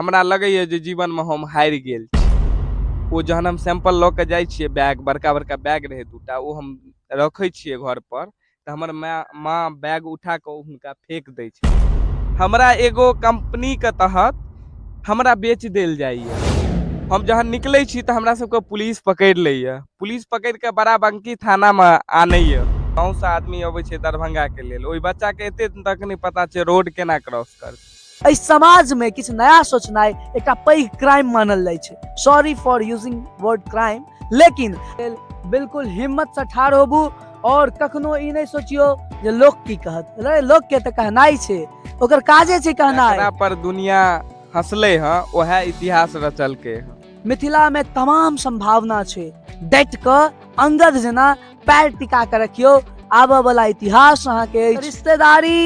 हमरा लगैए जे जीवनमे हम हारि गेल छी। ओ जहन हम सैंपल लऽ कऽ जाइ छियै, बैग बड़का बड़का बैग रहै दूटा, ओ हम रखै छियै घरपर तऽ हमर माय माँ बैग उठा कऽ हुनका फेक दै छै। हमरा एगो कम्पनीके तहत हमरा बेच देल जाइए। हम जहन निकलै छी तऽ हमरा सबके पुलिस पकड़ि लैए, पुलिस पकड़ि कऽ बाराबंकी थानामे आनैए। गाँवसँ आदमी अबै छै दरभंगाके लेल, ओहि बच्चाके एते तक नहि पता छै रोड केना क्रॉस करतै। एहि समाजमे किछु नया सोचनाइ एकटा पैघ क्राइम मानल जाइ छै। Sorry for using word crime, लेकिन बिल्कुल हिम्मतसँ ठाढ़ होबू और कखनो ई नहि सोचियो जे लोक की कहत। अरे लोक के तऽ कहनाइ छै, ओकर काजे छै कहनाइ। एकरा पर दुनिया हंसले हँ, ओएह इतिहास रचलकै हँ। मिथिला में तमाम संभावना छै, डटि कऽ अंगद जेना पैर टिका के रखियो, आबऽ वाला इतिहास अहाँके अछि। रिश्तेदारी,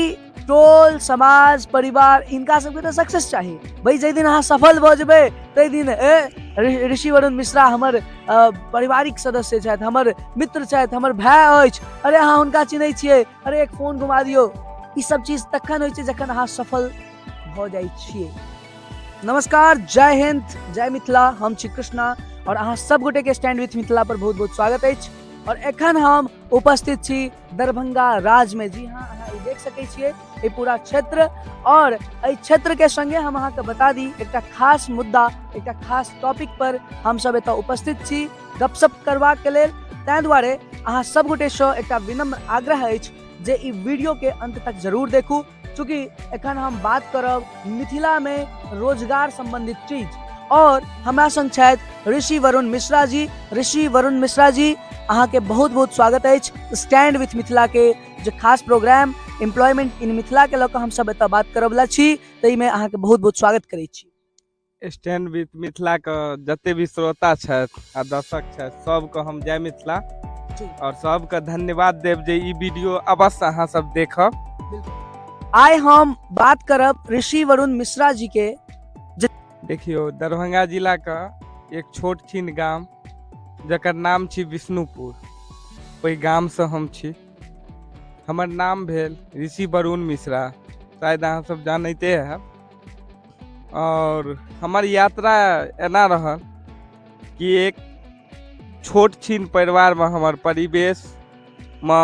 टोल, समाज, परिवार, इनका सबके तऽ सक्सेस चाही। भाई जाहि दिन अहाँ सफल भऽ जेबै ताहि दिन ए ऋषि वरुण मिश्रा हमर पारिवारिक सदस्य छथि, हमर मित्र छथि, हमर भाय अछि, अरे अहाँ हुनका चिन्है छियै, अरे एक फोन घुमा दियौ। ई सब चीज तखन होइ छै जखन अहाँ सफल भऽ जाइ छियै। नमस्कार, जय हिंद, जय मिथिला। हम छी कृष्णा और अहाँ सब गोटे के स्टैंड विथ मिथिला पर बहुत बहुत स्वागत अछि। और एखन हम उपस्थित छी दरभंगा राज में। जी हाँ, अहाँ ई देख सकै छियै ई पूरा क्षेत्र, और एहि क्षेत्र के संगे हम अहाँके बता दी एकटा खास मुद्दा, एकटा खास टॉपिक पर हम सब एतऽ उपस्थित छी गपशप करबाक के लेल। ताहि दुआरे अहाँ सब गोटे सँ एकटा विनम्र आग्रह अछि जे ई वीडियो के अंत तक जरूर देखू, चूँकि एखन हम बात करब मिथिला में रोजगार संबंधित चीज। और हमरा संग छथि ऋषि वरुण मिश्रा जी। ऋषि वरुण मिश्रा जी, अहाँ के बहुत बहुत स्वागत अछि स्टैंड विथ मिथिला के जे खास प्रोग्राम एम्प्लॉयमेंट इन मिथिला के लऽ कऽ हम सब एतऽ बात करऽ वाला छी, ताहिमे अहाँ के बहुत बहुत स्वागत करै छी। स्टैंड विथ मिथिला के जते भी श्रोता छथि आ दर्शक छथि सबके हम जय मिथिला और सबके धन्यवाद देब जे ई वीडियो अवश्य अहाँ सब देखब। आइ हम बात करब ऋषि वरुण मिश्रा जी के। देखियो, दरभंगा जिला के एक छोट छिन गाम जकर नाम छी विष्णुपुर, ओहि गाम से हम छी। हमर नाम भेल ऋषि वरुण मिश्रा, शायद अहाँ सब जानते हैब। और हमर यात्रा एना रहल कि एक छोट छिन परिवारमे हमर परिवेशमे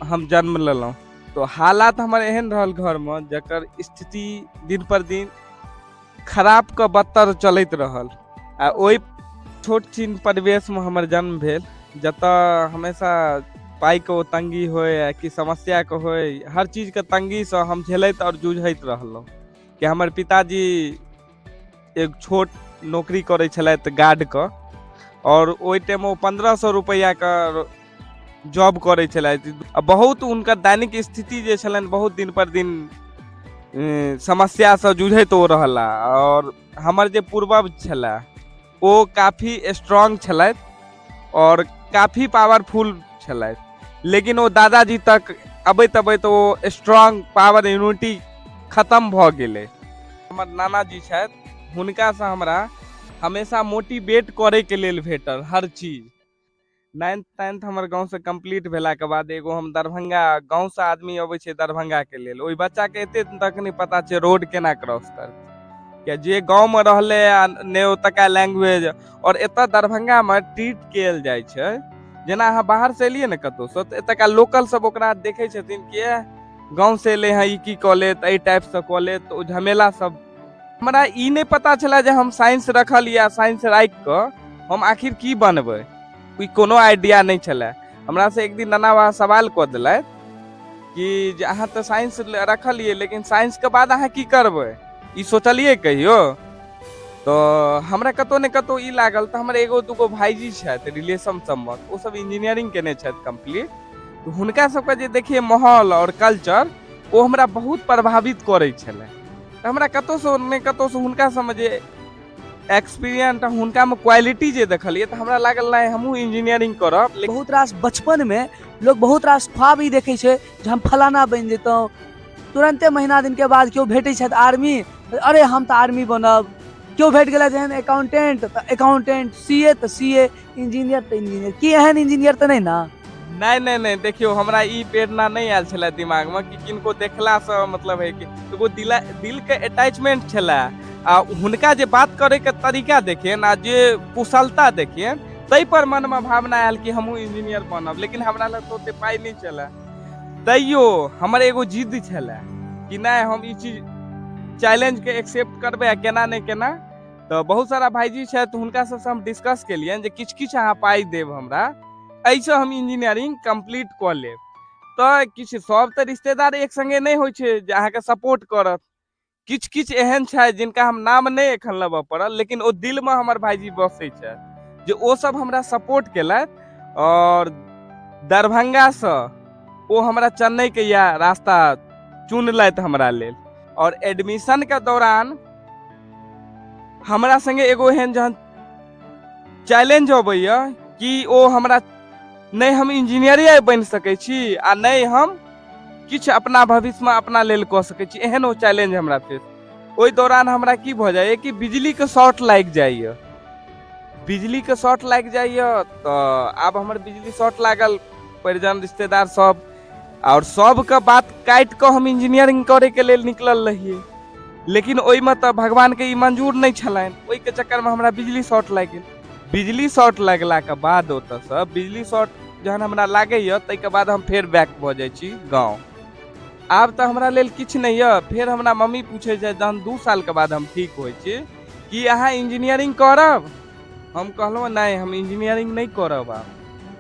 हम जन्म लेलहुँ, तो हालात हमर एहन रहल घरमे जकर स्थिति दिन पर दिन खराब के बदतर चलैत रहल। आ ओहि छोट छिन परिवेशमे हमर जन्म भेल जतऽ हमेशा पाइके ओ तंगी होय कि समस्याके होय, हर चीजके तंगीसँ हम झेलैत आओर जूझैत रहलहुँ। कि हमर पिताजी एक छोट नौकरी करै छलथि गार्डके, आओर ओहि टाइममे ओ 1500 रुपैआके जॉब करै छलथि। आ बहुत हुनकर दैनिक स्थिति जे छलनि बहुत दिन पर दिन समस्यासँ जूझैत ओ रहला। आओर हमर जे पूर्वज छलए ओ काफी स्ट्रांग छलथि और काफी पावरफुल छलथि, लेकिन ओ दादाजी तक अबैत अबैत ओ स्ट्रांग पावर यूनिटी खत्म भऽ गेलै। हमर नानाजी छथि, हुनकासँ हमरा हमेशा मोटिवेट करैके लेल भेटल हर चीज। नाइन्थ टेंथ हमर गाँवसँ कम्प्लीट भेलाके बाद एगो हम दरभंगा, गाँवसँ आदमी अबै छै दरभंगाके लेल, ओहि बच्चाके एते तक नहि पता छै रोड केना क्रॉस करतै, किया जे गाँवमे रहलै आ नहि ओतुका लैंग्वेज। आओर एतऽ दरभंगामे ट्रीट कयल जाइ छै जेना अहाँ बाहरसँ एलियै ने कतहुसँ, तऽ एतुका लोकल सब ओकरा देखै छथिन कि गाँवसँ एलै हँ ई की कऽ लेत, एहि टाइपसँ कऽ लेत। तऽ ओ झमेला सब हमरा ई नहि पता छलै जे हम साइंस रखल या साइंस राखि कऽ हम आखिर की बनबै, ई कोनो आइडिया नहि छलै। हमरा से एक दिन नाना बाबा सवाल कऽ देलथि कि जे अहाँ तऽ साइंस रखलियै, लेकिन साइंसके बाद अहाँ की करबै, ई सोचलियै कहियो? तऽ हमरा कतहु ने कतहु ई लागल। तऽ हमर एगो दूगो भाईजी छथि रिलेशन सबमे, ओ सब इंजीनियरिंग केने छथि कम्प्लीट, तऽ हुनका सबके जे देखियै माहौल आओर कल्चर, ओ हमरा बहुत प्रभावित करै छलै। तऽ हमरा कतहुसँ ने कतहुसँ हुनका सबमे जे एक्सपीरियंस, हुनकामे क्वालिटी जे देखलियै, तऽ हमरा लागल नहि हमहूँ इंजीनियरिंग करब। बहुत रास बचपनमे लोक बहुत रास ख्वाब ई देखै छै जे हम फलाना बनि जैतहुँ, तुरन्ते महीना दिनके बाद केओ भेटै छथि आर्मी, अरे हम तऽ आर्मी बनब। केओ भेट गेलथि एहन अकाउंटेंट तऽ अकाउंटेंट, सी ए तऽ सी ए, इंजीनियर तऽ इंजीनियर। की एहन इंजीनियर तऽ नहि ने? नहि नहि नहि, देखियौ हमरा ई प्रेरणा नहि आयल छलै दिमागमे कि किनको देखलासँ मतलब है कि एगो दिलके अटैचमेंट छलै आ हुनका जे बात करैके तरीका देखियनि आ जे कुशलता देखियनि, ताहि पर मनमे भावना आयल कि हमहूँ इंजीनियर बनब। लेकिन हमरा लग तऽ ओते पाइ नहि छलए, तैयो हमर एगो जिद्द छलए कि नहि, हम ई चीज चैलेंजके एक्सेप्ट करबै आ केना नहि केना। तऽ बहुत सारा भाईजी छथि, हुनका सबसँ हम डिस्कस केलियनि जे किछु किछु अहाँ पाइ देब हमरा, एहिसँ हम इंजीनियरिंग कम्प्लीट कऽ लेब। तऽ किछु सब तऽ रिश्तेदार एक संगे नहि होइ छै जे अहाँके सपोर्ट करत। किछु किछु एहन छथि जिनका हम नाम नहि एखन लेबऽ पड़ल, लेकिन ओ दिलमे हमर भाईजी बसै छथि, जे ओ सब हमरा सपोर्ट केलथि आओर दरभंगासँ ओ हमरा चेन्नईके इएह रास्ता चुनलथि हमरा लेल। आओर एडमिशनके दौरान हमरा संगे एगो एहन जहन चैलेंज अबैया कि ओ हमरा नहि हम इंजीनियरे बनि सकै छी आ नहि हम किछु अपना भविष्यमे अपना लेल कऽ सकै छी, एहन ओ चैलेंज हमरा फेस। ओहि दौरान हमरा की भऽ जाइए कि बिजलीके शॉर्ट लागि जाइए, बिजलीके शॉर्ट लागि जाइए। तऽ आब हमर बिजली शॉर्ट लागल, परिजन रिश्तेदार सब आओर सबके बात काटि कऽ हम इंजीनियरिंग करैके लेल निकलल रहियै, लेकिन ओहिमे तऽ भगवानके ई मंजूर नहि छलनि। ओहिके चक्करमे हमरा बिजली शॉर्ट लागि गेल। बिजली शॉर्ट लगलाके बाद ओतऽसँ बिजली शॉर्ट जहन हमरा लागैए ताहिके बाद हम फेर बैक भऽ जाइ छी गाँव। आब तऽ हमरा लेल किछु नहि यऽ। फेर हमरा मम्मी पूछै छथि जहन 2 सालके बाद हम ठीक होइ छी कि अहाँ इंजीनियरिंग करब? हम कहलहुँ नहि, हम इंजीनियरिंग नहि करब आब,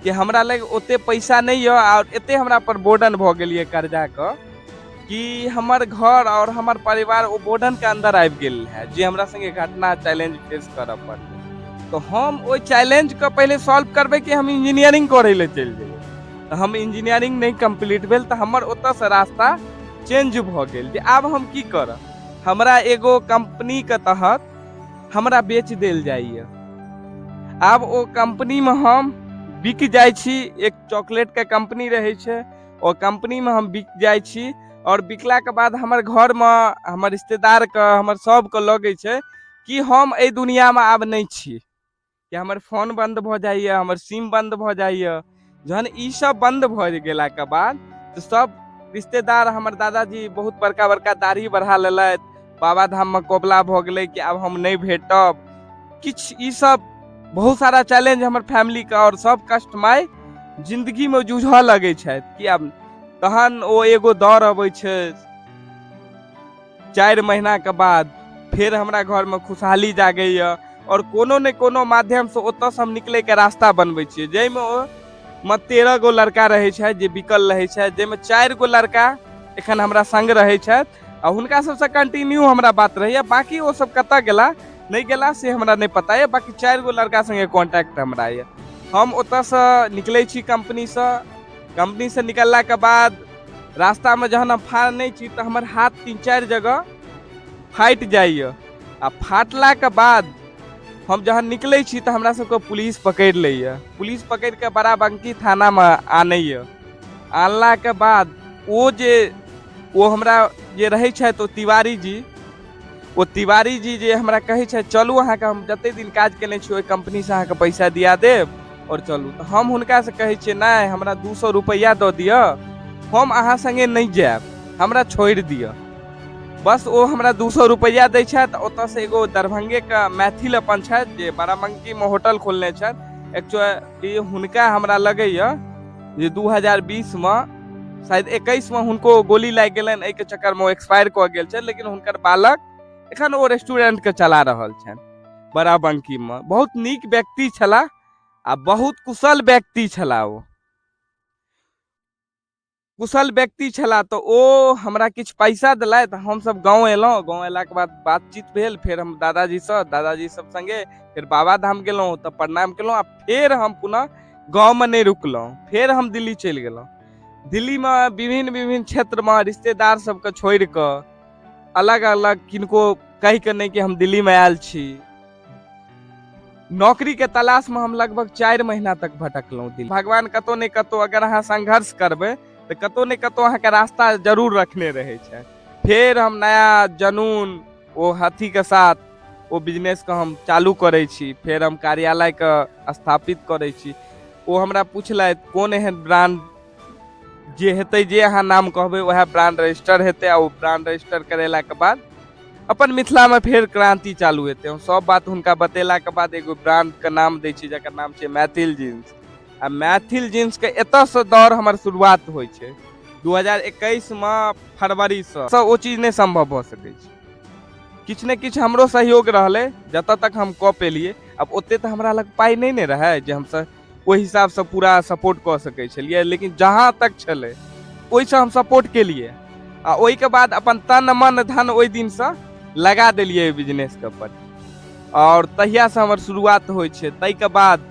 कि हमरा लग ओते पैसा नहि यऽ आओर एते हमरा पर बर्डन भऽ गेल यऽ कर्जाके कि हमर घर आओर हमर परिवार ओ बर्डनके अन्दर आबि गेल है, जे हमरा संगे घटना चैलेंज फेस करऽ पड़लै। तऽ हम ओहि चैलेंजके पहिले सॉल्व करबै कि हम इंजीनियरिंग करै लए चलि जेबै। तऽ हम इंजीनियरिंग नहि कम्प्लीट भेल, तऽ हमर ओतऽसँ रास्ता चेंज भऽ गेल जे आब हम की करब। हमरा एगो कम्पनीके तहत हमरा बेच देल जाइए। आब ओ कम्पनीमे हम बिक जाइ छी, एक चॉकलेटके कम्पनी रहै छै, ओ कम्पनीमे हम बिक जाइ छी। आओर बिकलाके बाद हमर घरमे हमर रिश्तेदारके हमर सबके लगै छै कि हम एहि दुनिआँमे आब नहि छी, कि हमर फोन बन्द भऽ जाइए, हमर सिम बन्द भऽ जाइए। जहन ई सब बन्द भऽ गेलाके बाद तऽ सब रिश्तेदार, हमर दादाजी बहुत बड़का बड़का दाढ़ी बढ़ा लेलथि, बाबा धाममे कबुला भऽ गेलै कि आब हम नहि भेटब। किछु ई सब बहुत सारा चैलेंज हमर फैमिलीके आओर सब कष्टमय जिन्दगीमे जूझऽ लगै छथि कि आब। तहन ओ एगो दौर अबै छै 4 महीनाके बाद, फेर हमरा घरमे खुशहाली जागैए आओर कोनो ने कोनो माध्यमसँ ओतऽसँ हम निकलैके रास्ता बनबै छियै, जाहिमे ओ मे 13 गो लड़का रहै छथि जे बिकल रहै छथि, जाहिमे 4 गो लड़का एखन हमरा संग रहै छथि आ हुनका सबसँ कंटिन्यू हमरा बात रहैए। बाँकी ओ सब कतऽ गेला नहि गेला से हमरा नहि पता यऽ, बाँकी 4 गो लड़का संगे कॉन्टैक्ट हमरा यऽ। हम ओतऽसँ निकलै छी कम्पनीसँ, कम्पनीसँ निकललाके बाद रास्तामे जहन हम फाड़ने छी तऽ हमर हाथ 3-4 जगह फाटि जाइए आ फाटलाके बाद हम जहन निकलै छी तऽ हमरा सबके पुलिस पकड़ि लैए। पुलिस पकड़िके बाराबंकी थानामे आनैए। आनलाके बाद ओ जे ओ हमरा जे रहै छथि ओ तिवारी जी, ओ तिवारी जी जे हमरा कहै छथि चलू अहाँके हम जते दिन काज केने छी ओहि कम्पनीसँ अहाँके पैसा दिया देब आओर चलू। तऽ हम हुनकासँ कहै छियै नहि, हमरा 200 रुपैआ दऽ दिअ, हम अहाँ सङ्गे नहि जायब, हमरा छोड़ि दिअ। बस ओ हमरा 200 रुपैआ दै छथि। ओतऽसँ एगो दरभंगेके मैथिल अपन छथि जे बाराबंकीमे होटल खोलने छथि, एक्चुअली हुनका हमरा लगैए जे 2020मे शायद 21मे हुनको गोली लागि गेलनि, एहिके चक्करमे ओ एक्सपायर कऽ गेल छथि, लेकिन हुनकर बालक एखन ओ रेस्टोरेंटके चला रहल छनि बाराबंकीमे। बहुत नीक व्यक्ति छलाह आ बहुत कुशल व्यक्ति छलाह, ओ कुशल व्यक्ति छलाह। तऽ ओ हमरा किछु पैसा देलथि, हमसब गाँव एलहुँ, गाँव अयलाके बाद बातचीत भेल, फेर हम दादाजीसँ, दादाजी सब संगे फेर बाबा धाम गेलहुँ, तऽ प्रणाम केलहुँ आ फेर हम पुनः गाँवमे नहि रुकलहुँ, फेर हम दिल्ली चलि गेलहुँ। दिल्लीमे विभिन्न विभिन्न क्षेत्रमे रिश्तेदार सबके छोड़ि कऽ अलग अलग किनको कहि कऽ नहि कि हम दिल्लीमे आयल छी। नौकरीके तलाशमे हम लगभग 4 महीना तक भटकलहुँ दिल्ली। भगवान कतहु ने कतहु अगर अहाँ संघर्ष करबै तऽ कतहु ने कतहु अहाँके रास्ता जरूर रखने रहै छै। फेर हम नया जनून ओ हाथीके साथ ओ बिजनेसके हम चालू करै छी, फेर हम कार्यालयके स्थापित करै छी। ओ हमरा पुछलथि कोन एहन ब्रांड जे हेतै, जे अहाँ नाम कहबै वएह ब्रांड रजिस्टर हेतै आ ओ ब्रांड रजिस्टर करेलाके बाद अपन मिथिलामे फेर क्रांति चालू हेतै। हम सब बात हुनका बतेलाके बाद एगो ब्रांडके नाम दै छियै जकर नाम छै मैथिल जींस। आ मैथिल जींसके एतऽसँ दौड़ हमर शुरुआत होइ छै 2021मे फरवरीसँ। ओ चीज नहि सम्भव भऽ सकै छै। किछु ने किछु हमरो सहयोग रहलै जतऽ तक हम कऽ पेलियै। आब ओते तऽ हमरा लग पाइ नहि ने रहै जे हमसब ओहि हिसाबसँ पूरा सपोर्ट कऽ सकै छलियै, लेकिन जहाँ तक छलै ओहिसँ हम सपोर्ट केलियै। आ ओहिके बाद अपन तन मन धन ओहि दिनसँ लगा देलियै बिजनेसके पर, आओर तहियासँ हमर शुरुआत होइ छै। ताहिके बाद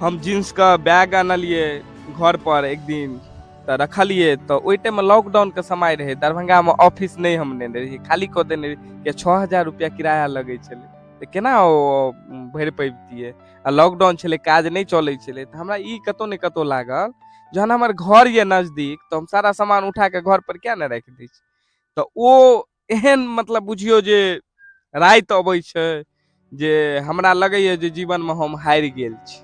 हम जींसके बैग अनलियै घर पर एक दिन तऽ रखलियै। तऽ ओहि टाइममे लॉकडाउनके समय रहै, दरभंगामे ऑफिस नहि हम लेने रहियै, खाली कऽ देने रहियै। किया 6000 रुपैआ किराया लगै छलै तऽ केना ओ भरि पबितियै। आ लॉकडाउन छलै, काज नहि चलै छलै। तऽ हमरा ई कतहु ने कतहु लागल जहन हमर घर यऽ नजदीक तऽ हम सारा सामान उठा कऽ घर पर किया नहि राखि दै छी। तऽ ओ एहन मतलब बुझियौ जे राति अबै छै जे हमरा लगैए जे जीवनमे हम हारि गेल छी।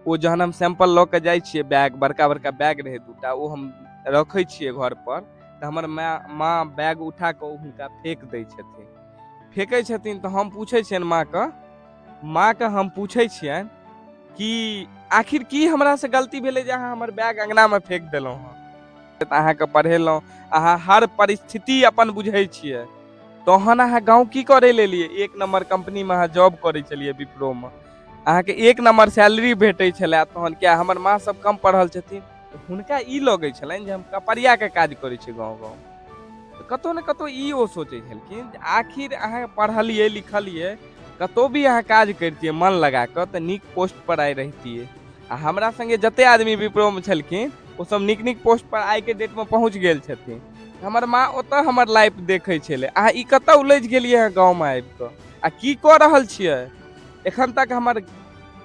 ओ जहन हम सैंपल लऽ कऽ जाइ छियै, बैग बड़का बड़का बैग रहै दूटा, ओ हम रखै छियै घर पर, तऽ हमर माँ बैग उठा कऽ हुनका फेक दै छथिन। फेकै छथिन तऽ हम पूछै छियनि माँके, माँके हम पूछै छियनि कि आखिर की हमरासँ गलती भेलै जे अहाँ हमर बैग अङ्गनामे फेक देलहुँ हँ। तऽ अहाँके पढ़ेलहुँ, अहाँ हर परिस्थिति अपन बुझै छियै, तहन अहाँ गाँव की करै लए एलियै? एक नम्बर कम्पनीमे अहाँ जॉब करै छलियै विप्रोमे, अहाँके एक नम्बर सैलरी भेटै छलै, तहन किया? हमर माँ सब कम पढ़ल छथिन, हुनका ई लगै छलनि जे हम कपड़ियाके काज करै छी गाँव गाँव। तऽ कतहु ने कतहु ई ओ सोचै छलखिन जे आखिर अहाँ पढ़लियै लिखलियै, कतहु भी अहाँ काज करितियै मन लगा कऽ तऽ नीक पोस्ट पर आइ रहितियै। आ हमरा सङ्गे जते आदमी विप्रोमे छलखिन ओ सब नीक नीक पोस्ट पर आइके डेटमे पहुँच गेल छथिन। हमर माँ ओतऽ हमर लाइफ देखै छलै, अहाँ ई कतऽ उलझि गेलियै हँ गाँवमे आबि कऽ आ की कऽ रहल छियै? एखन तक हमर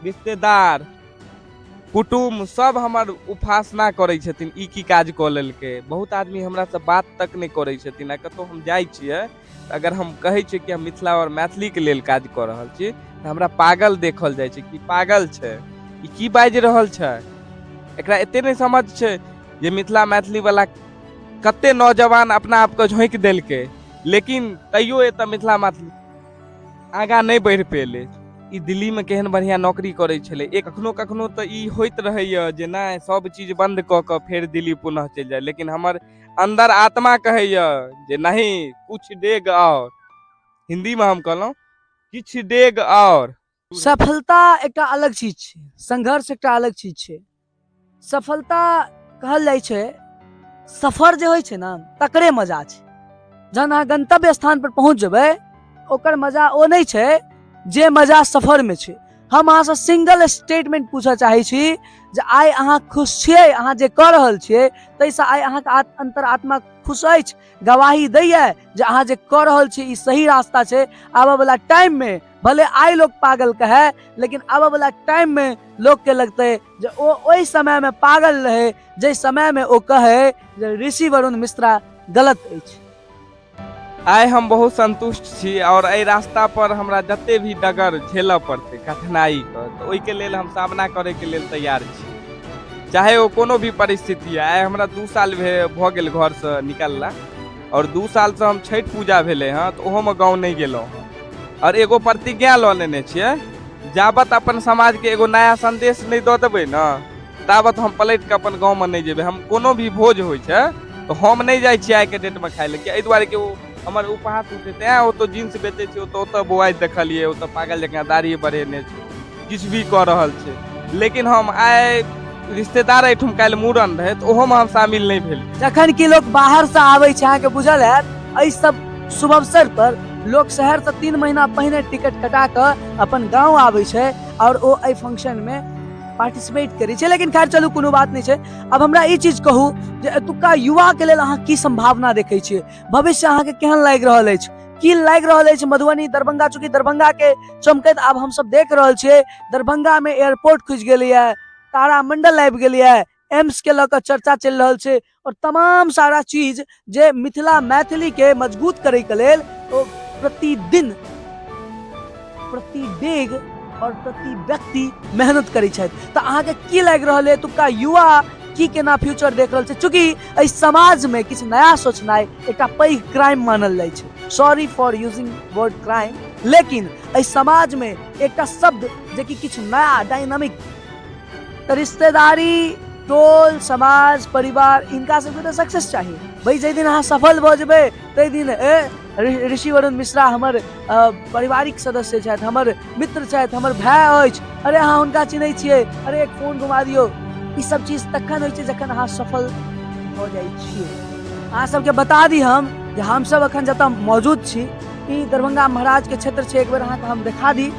रिश्तेदार कुटुम्ब सब हमर उपासना करै छथिन, ई की काज कऽ लेलकै। बहुत आदमी हमरासँ बात तक नहि करै छथिन। आ कतहु हम जाइ छियै तऽ अगर हम कहै छियै कि हम मिथिला आओर मैथिलीके लेल काज कऽ रहल छी तऽ हमरा पागल देखल जाइ छै कि पागल छै ई, की बाजि रहल छै, एकरा एते नहि समझ छै जे मिथिला मैथिलीवला कते नौजवान अपना आपके झोंकि देलकै, लेकिन तैयो एतऽ मिथिला मैथिली आगाँ नहि बढ़ि पेलै। ई दिल्लीमे केहन बढ़िआँ नौकरी करै छलै। एक कखनो कखनो तऽ ई होइत रहैए जे नहि सब चीज बन्द कऽ कऽ फेर दिल्ली पुनः चलि जाय, लेकिन हमर अन्दर आत्मा कहैए जे नहीं कुछ डेग और, हिन्दीमे हम कहलहुँ किछु डेग और। सफलता एकटा अलग चीज छै, संघर्ष एकटा अलग चीज छै। सफलता कहल जाइ छै सफर जे होइ छै ने तकरे मजा छै। जहन अहाँ गंतव्य स्थान पर पहुँच जेबै ओकर मजा ओ नहि छै जे मजा सफरमे छै। हम अहाँसँ सिंगल स्टेटमेंट पूछऽ चाहै छी जे आइ अहाँ खुश छियै? अहाँ जे कऽ रहल छियै ताहिसँ आइ अहाँके अंतरात्मा खुश अछि, गवाही दैए जे अहाँ जे कऽ रहल छी ई सही रास्ता छै? आबऽवला टाइममे भले आइ लोक पागल कहै, लेकिन आबऽवला टाइममे लोकके लगतै जे ओ ओहि समयमे पागल रहै जाहि समयमे ओ कहै जे ऋषि वरुण मिश्रा गलत अछि। आइ हम बहुत संतुष्ट छी और एहि रास्ता पर हमरा जते भी डगर झेलऽ पड़तै कठिनाइके तऽ ओहिके लेल हम सामना करैके लेल तैयार छी, चाहे ओ कोनो भी परिस्थिति। आइ हमरा 2 साल भऽ गेल घरसँ निकलला और 2 सालसँ हम छठि पूजा भेलै हँ तऽ ओहोमे गाँव नहि गेलहुँ हँ। और एगो प्रतिज्ञा लऽ लेने छियै, जाबत अपन समाजके एगो नया संदेश नहि दऽ देबै ने ताबत हम पलटि कऽ अपन गाँवमे नहि जेबै। हम कोनो भी भोज होइ छै तऽ हम नहि जाइ छियै आइके डेटमे खाइ लए, एहि दुआरे कि ओ हमर उपहास उठे तैँ ओतऽ जींस बेचै छै, ओतऽ ओतऽ बौआइत देखलियै, ओतऽ पागल जकाँ दाढ़ी बढ़ेने छै, किछु भी कऽ रहल छै। लेकिन हम आइ रिश्तेदार एहिठाम काल्हि मूड़न रहै तऽ ओहोमे हम शामिल नहि भेल। जखन कि लोक बाहरसँ आबै छै, अहाँके बुझल हैत, एहि सब शुभ अवसर पर लोक शहरसँ 3 महीना पहिने टिकट कटा कऽ अपन गाँव आबै छै आओर ओ एहि फंक्शनमे पार्टिसिपेट करै छै। लेकिन खैर चलू कोनो बात नहि छै। आब हमरा ई चीज कहू जे एतुका युवाके लेल अहाँ की सम्भावना देखै छियै? भविष्य अहाँके केहन लागि रहल अछि? की लागि रहल अछि मधुबनी दरभंगा? चूँकि दरभंगा के चमकैत आब हमसब देख रहल छियै, दरभंगा में एयरपोर्ट खुजि गेलैए, तारामंडल आबि गेलैए, एम्स के लऽ कऽ चर्चा चलि रहल छै और तमाम सारा चीज जे मिथिला मैथिली के मजबूत करे के लेल ओ प्रतिदिन प्रति डेग और प्रति व्यक्ति मेहनत करै छथि। तऽ अहाँके की लागि रहल है एतुका युवा की केना फ्यूचर देख रहल छै। चूँकि एहि समाजमे किछु नया सोचनाइ एकटा पैघ क्राइम मानल जाइ छै। Sorry for using word crime, लेकिन एहि समाजमे एकटा शब्द जेकि किछु नया डायनामिक, तऽ रिश्तेदारी, टोल, समाज, परिवार, इनका सबके तऽ सक्सेस चाही भाई। जाहि दिन अहाँ सफल भऽ जेबै ताहि दिन ए ऋषि वरुण मिश्रा हमर पारिवारिक सदस्य छथि, हमर मित्र छथि, हमर भाय अछि, अरे अहाँ हुनका चिन्है छियै, अरे एक फोन घुमा दियौ। ई सब चीज तखन होइ छै जखन अहाँ सफल भऽ जाइ छियै। अहाँ सबके बता दी हम जे हमसब अखन जतऽ मौजूद छी ई दरभंगा महाराज के क्षेत्र छै। एक बेर अहाँके हम देखा दी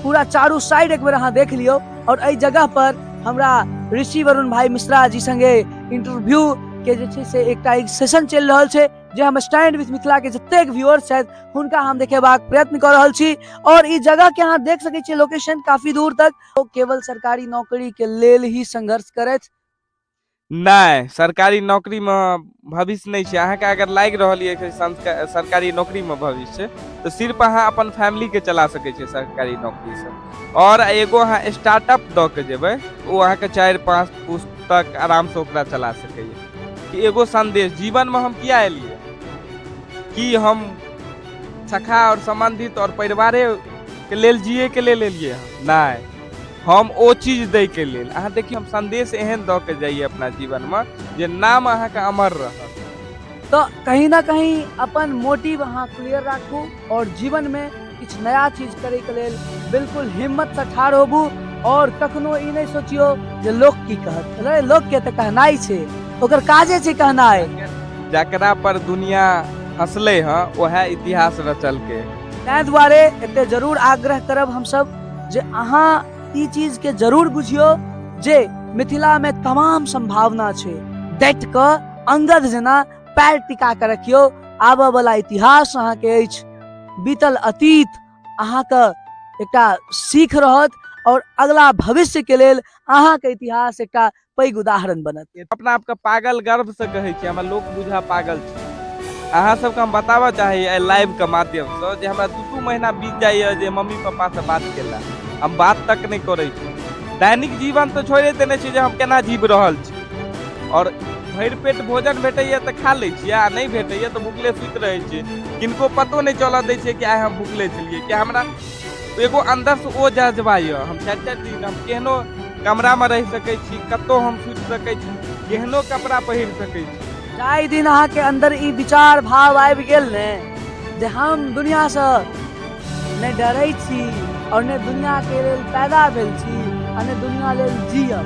पूरा चारू साइड, एक बेर अहाँ देख लियौ। और एहि जगह पर हमरा ऋषि वरुण भाई मिश्रा जी संगे इंटरव्यू के जे छै से एकटा एक सेशन चलि रहल छै, जे हम स्टैंड विथ मिथिला के जतेक व्यूअर्स छथि हुनका हम देखेबाक प्रयत्न कऽ रहल छी। और ई जगह के अहाँ देख सकै छियै लोकेशन काफी दूर तक। ओ केवल सरकारी नौकरी के लेल ही संघर्ष करथि? नहि, सरकारी नौकरीमे भविष्य नहि छै। अहाँके अगर लागि रहल यऽ कि सरकारी नौकरीमे भविष्य छै, तऽ सिर्फ अहाँ अपन फैमिलीके चला सकै छियै सरकारी नौकरीसँ। आओर एगो अहाँ स्टार्टअप दऽ के जेबै, ओ अहाँके 4-5 पुस्त तक आरामसँ ओकरा चला सकैए। कि एगो सन्देश जीवनमे हम किया एलियै, कि हम सखा आओर सम्बन्धित आओर परिवारेके लेल जियैके लेल एलियै हँ? नहि, हम ओ चीज दैके लेल। अहाँ देखियौ, हम सन्देश एहन दऽ के जाइए अपना जीवनमे जे नाम अहाँके अमर रहत। तऽ कहीं ना कहीं अपन मोटिव अहाँ क्लियर राखू और जीवनमे किछु नया चीज करैके लेल बिल्कुल हिम्मतसँ ठाढ़ होबू। और कखनो ई नहि सोचियौ जे लोक की कहत। अरे लोकके तऽ कहनाइ छै, ओकर काजे छै कहनाइ। जकरा पर दुनिया हंसलै हँ वएह इतिहास रचलकै। ताहि दुआरे एते जरूर आग्रह करब हमसब जे अहाँ ई चीजके जरूर बुझियौ जे मिथिलामे तमाम सम्भावना छै। डटि कऽ अंगद जेना पैर टिका कऽ रखियौ। आबऽ वाला इतिहास अहाँके अछि, बीतल अतीत अहाँके एकटा सीख रहत और अगला भविष्य के लेल अहाँके इतिहास एकटा पैघ उदाहरण बनत। अपना आपके पागल गर्व से कहै छी, हमरा लोक बुझा पागल छै। अहाँ सबके हम बताबऽ चाही एहि लाइव के माध्यम से जे हमरा 2-2 महीना बीत जाइए जे मम्मी पापा से बात केला, हम बात तक नहि करै छी। दैनिक जीवन तऽ छोड़े देने छी जे हम केना जीव रहल छी। और भरि पेट भोजन भेटैए तऽ खा लै छियै, आ नहि भेटैए तऽ भुखले सुति रहै छियै। किनको पतो नहि चलऽ दै छियै कि आइ हम भुखले छलियै। कि हमरा एगो अन्दरसँ ओ जज्बा यऽ, हम 4-4 दिन हम केहनो कमरामे रहि सकै छी, कतहु हम सुति सकै छी, केहनो कपड़ा पहिर सकै छी। जाहि दिन अहाँके अन्दर ई विचार भाव आबि गेल ने जे हम दुनिआसँ नहि डरै छी और नहि दुनिआके लेल पैदा भेल छी आ नहि दुनिआ लेल जियब,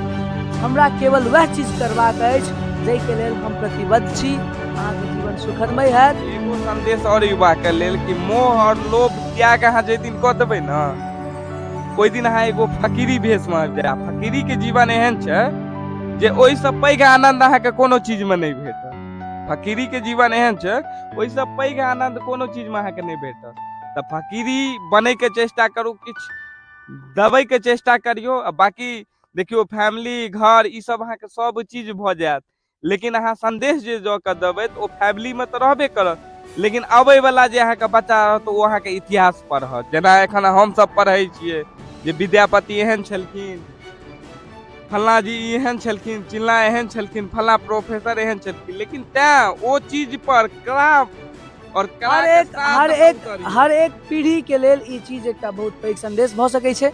हमरा केवल वएह चीज करबाक अछि जाहिके लेल हम प्रतिबद्ध छी, अहाँके जीवन सुखदमय हैत। एगो संदेश और युवाके लेल कि मोह और लोभ त्याग अहाँ जाहि दिन कऽ देबै ने, ओहि दिन अहाँ एगो फकीरी भेषमे आबि जायब। फकीरीके जीवन एहन छै जे ओहिसँ पैघ आनन्द अहाँके कोनो चीजमे नहि भेटत। फकीरीके जीवन एहन छै ओहिसँ पैघ आनन्द कोनो चीजमे अहाँके नहि भेटत। तऽ फकीरी बनैके चेष्टा करू, किछु दबैके चेष्टा करियौ। आ बाँकी देखियौ फैमिली घर ई सब अहाँके सब चीज भऽ जायत, लेकिन अहाँ संदेश जे दऽ कऽ देबै तऽ ओ फैमिलीमे तऽ रहबे करत, लेकिन अबैवला जे अहाँके बच्चा रहत ओ अहाँके इतिहास पढ़त। जेना एखन हमसब पढ़ै छियै जे विद्यापति एहन छलखिन, फल्लाँ जी एहन छलखिन, चिल्लाँ एहन छलखिन, फल्लाँ प्रोफेसर एहन छलखिन, लेकिन तैँ ओ चीज पर कला और कला हर के एक साथ हर अपन एक करियौ। हर एक पीढ़ी के लेल ई चीज एकटा बहुत पैघ संदेश भऽ सकै छै।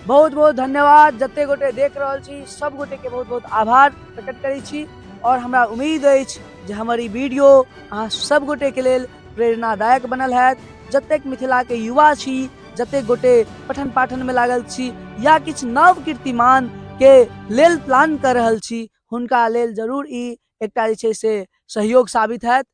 बहुत बहुत धन्यवाद जते गोटे देख रहल छी, सब गोटे के बहुत बहुत आभार प्रकट करै छी। और हमरा उम्मीद अछि जे हमर ई वीडियो अहाँ सब गोटे के लेल प्रेरणादायक बनल हैत। जतेक मिथिला के युवा छी, जतेक गोटे पठन पाठन में लागल छी या किछु नव कीर्तिमान के लेल प्लान कर रहल छी, हुनका लेल जरूर ई एकटा जे छै से सहयोग साबित हैत।